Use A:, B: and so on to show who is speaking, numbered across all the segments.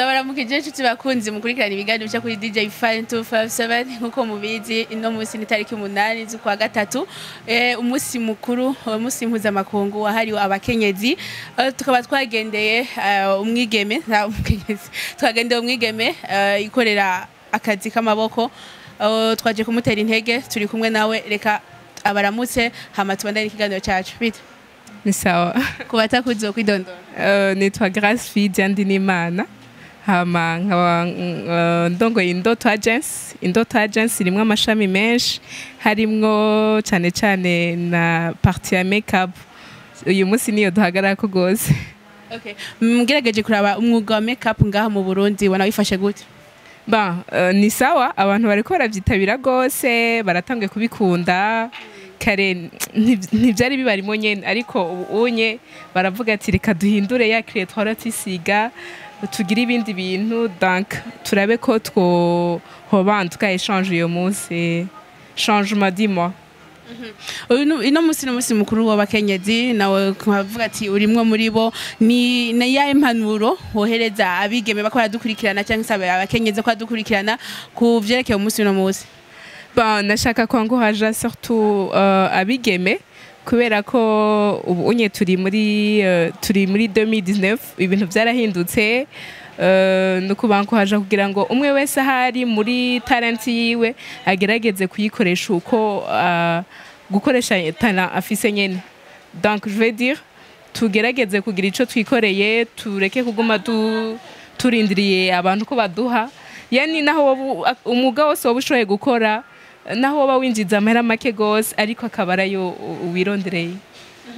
A: Ndabaramukije inshuti bakunzi mukurikirana ibiganiro byo kuri DJ Fine 257. Nkuko mubizi, ino munsi ni tariki 8 z'ukwa gatatu, umunsi mukuru, umunsi mpuzamakungu wahariwe abakenyezi. Tukaba twagendeye umwigeme, nta umukenyezi, twagendeye umwigeme ikorera akazi k'amaboko. Twaje kumutera intege, turi kumwe nawe, reka abaramutse hama tubandanye ikiganiro cyacu. Bite?
B: Ni sawa.
A: Ku batakuzi, kwidondora.
B: Nitwa Grace Fidia Ndinimana, hama nkaba ndongoye Indoto Agency. Indoto Agency irimwo amashami menshi, harimwo cane cane na partie ya makeup. Uyu munsi niyo duhagararako gose.
A: Okay. Mugerageje kuraba umwuga wa makeup ngaha mu Burundi, wana wifashe gute?
B: Bon, ni sawa, abantu bariko baravyitabira gose, baratanguye kubikunda. Kare ntivyari bibarimo nyene, ariko ubu unye baravuga ati reka duhindure ya crème twahora twisiga, tugire ibindi bintu, donc turabe ko two hoba en tout cas échange uyo munsi, changement dis-moi.
A: Ino munsi ni umunsi mukuru w'abakenyezi, nawe ukavuga ati urimwo muri bo. Ni yahe mpanuro wohereza abigeme bako baradukurikirana cyangwa se abakenyezi ko badukurikirana ku vyerekeye umunsi uno munsi?
B: Bon, nashaka kwencourager surtout abigeme, kubera ko ubu unye turi muri 2019, ibintu byarahindutse. No kubaencourager kugira ngo umwe wese ahari muri talent yiwe agerageze kuyikoresha uko gukoresha talent afise nyene. Donc je veux dire, tugerageze kugira ico twikoreye, tureke kuguma turindiriye abantu ko baduha. Yani naho umwuga wose woba ushoboye gukora, naho woba winjiza amahera make gose, ariko akaba arayo wirondereye.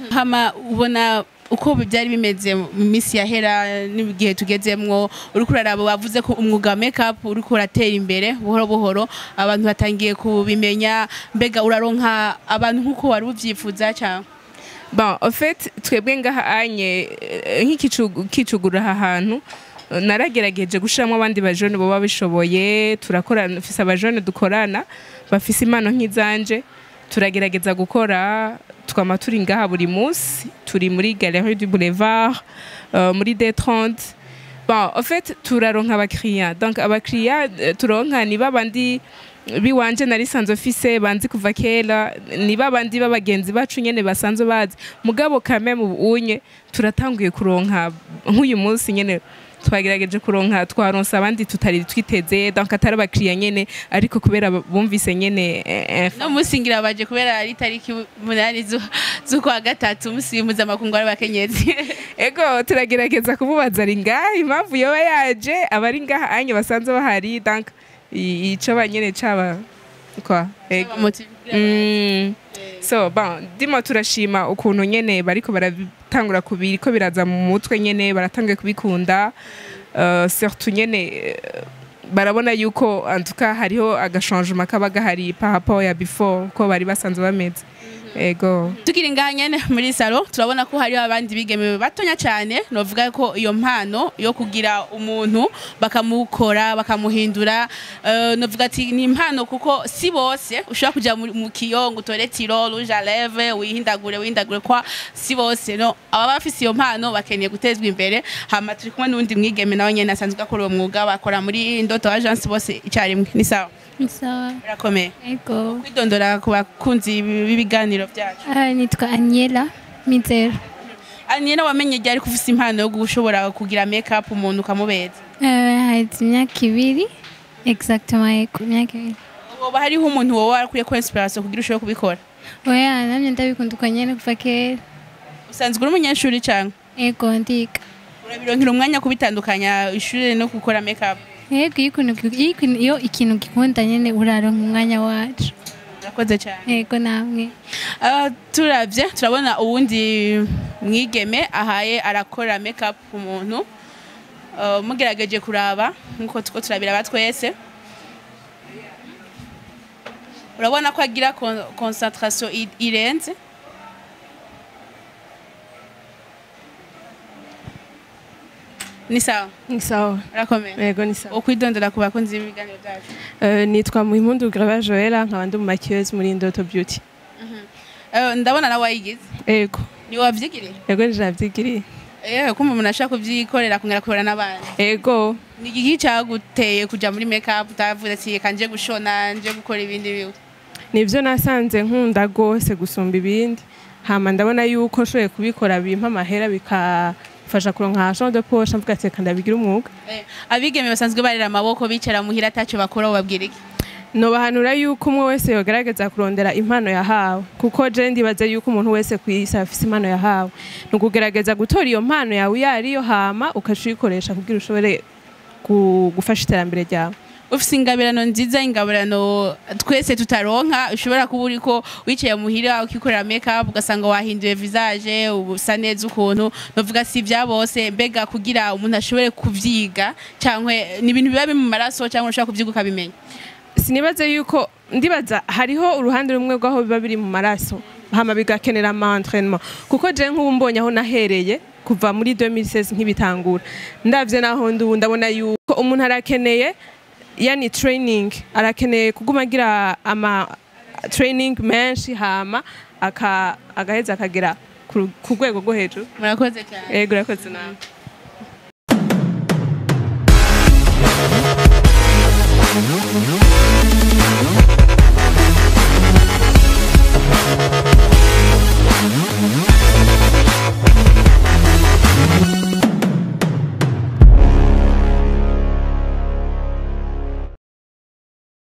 A: Hama ubona uko byari bimeze mu minsi yahera n'igihe tugezemwo, uriko uraraba, wavuze ko umwuga wa makeup uriko uratera imbere buhoro buhoro, abantu batangiye kubimenya. Mbega uraronka abantu nk'uko wari uvyifuza cyangwa?
B: Bon, en fait, twebwe ngaha anye nk'ikicugura aha hantu, naragerageje gushiramo abandi bajene boba bishoboye. Turakorana, mfise abajene dukorana bafise impano nk'izanje, turagerageza gukora. Twama turi ngaha buri munsi, turi muri Galerie du Boulevard, muri D30. Bon, en fait, turaronka abakiriya. Donc abakiriya turonka ni babandi biwanje nari sanzwe mfise, banzi kuva kera, ni babandi b'abagenzi bacu nyene basanzwe bazi. Mugabo kame mu unye turatanguye kuronka, nk'uyu munsi nyene twagerageje kuronka, twaronse abandi tutari twiteze, donc atari abakiriya nyene, ariko kubera bumvise nyene
A: No munsi ngira baje kubera ari tariki 8 z'ukwa gatatu, umunsi mpuzamakungu w'abakenyezi.
B: Ego, turagerageza kumubaza ari ngaha, impamvu yoba yaje, abari ngaha anye basanzwe bahari, donc ico banyene caba quoi, ego. So bon, ndimo turashima ukuntu nyene bariko baratangura kubiri ko biraza mu mutwe nyene, baratanguye kubikunda, surtout nyene barabona yuko en tout cas hariho agachangement kaba gahari par rapport ya before ko bari basanzwe bameze, ego.
A: Tukiri ngaha nyene muri salon, turabona ko hariho abandi bigeme batonya cyane. Novuga ko iyo mpano yo kugira umuntu bakamukora, bakamuhindura, novuga ati ni impano, kuko si bose ushobora kuja mu kiyo ngo utore tiro rouge à lèvres, wihindagure wihindagure kwa si bose. No aba bafise iyo mpano bakeneye gutezwa imbere. Hama turi kumwe n'uwundi mwigeme nawe nyene asanzwe akora uwo mwuga, bakora muri Indoto Agence bose icyarimwe. Ni sawa?
C: Ni sawa.
A: Urakomeye?
C: Ego.
A: Kwidondora ku bakunzi b'ibiganiro byacu.
C: Nitwa Aniela Mizero.
A: Aniela, wamenye ryari ko ufise impano yo gushobora kugira make up umuntu ukamubeza?
C: Haheze imyaka 2 exactement, ego, imyaka 2.
A: Woba hariho umuntu wowe warakwiye ko inspiration kugira ushobore kubikora?
C: Oya, namye ndabikunda uko nyene kuva kera.
A: Usanzwe uri umunyeshuri cyangwa?
C: Ego, ndiga.
A: Urabironkera umwanya kubitandukanya ishuri no gukora make up?
C: Ego, iyo ikintu gikunda nyene uraronka umwanya wacu.
A: Urakoze cyane.
C: Ego, namwe.
A: Turavye turabona uwundi mwigeme ahaye arakora make up ku muntu. Mugerageje kuraba nkuko tuko turabira twese, urabona ko agira concentration irenze. Ni sawa?
D: Ni sawa.
A: Urakomeye?
D: Yego, ni sawa.
A: Ukwidondora ku bakunzi b'ibiganiro byacu.
D: Nitwa Muhimpundu Grava Joella, nkaba ndi maquilleuse muri Indoto Beauty.
A: Ndabona nawe wayigize.
D: Yego.
A: Ni wavyigiriye?
D: Yego, nje navyigiriye.
A: Kumva umuntu ashaka kuvyikorera akongera akora n'abandi.
B: Ego.
A: Ni igiki caguteye kuja muri make up, utavuze ati reka nje gushona, nje gukora ibindi biwe?
B: Nivyo nasanze nkunda gose gusumba ibindi, hama ndabona yuko nshoboye kubikora bimpa amahera, bikafasha kuronka argent de poche, mvuga ati reka ndabigira umwuga.
A: Abigeme basanzwe barera amaboko, bicara muhira ataco bakora, ubabwira iki?
B: Nobahanura yuko umwe wese yogerageza kurondera impano yahawe, kuko je ndibaza yuko umuntu wese ku isi afise impano yahawe. Ni ukugerageza gutora iyo mpano yawe iyo ariyo, hama ukaca uyikoresha kugira ushobore gufasha iterambere ryawe.
A: Ufise ingabirano nziza, ingabirano twese tutaronka. Ushobora kuba uriko wicaye muhira ukikorera make up, ugasanga wahinduye visage, usa neza ukuntu. Novuga si vya bose. Mbega kugira umuntu ashobore kuvyiga, canke ni ibintu biba biri mu maraso, cyangwa ushobora kuvyiga ukabimenya?
B: Sinibaze yuko, ndibaza hariho uruhande rumwe rw'aho biba biri mu maraso, hama bigakenera ama entraînement, kuko je nk'ubu mbonye aho nahereye kuva muri 2016 nk'ibitangura, ndavye naho ndi ubu, ndabona yuko umuntu arakeneye yani training, arakeneye kuguma agira ama training menshi, hama agaheza akagera ku rwego rwo hejuru.
A: Murakoze cyane.
B: Ego, urakoze nawe.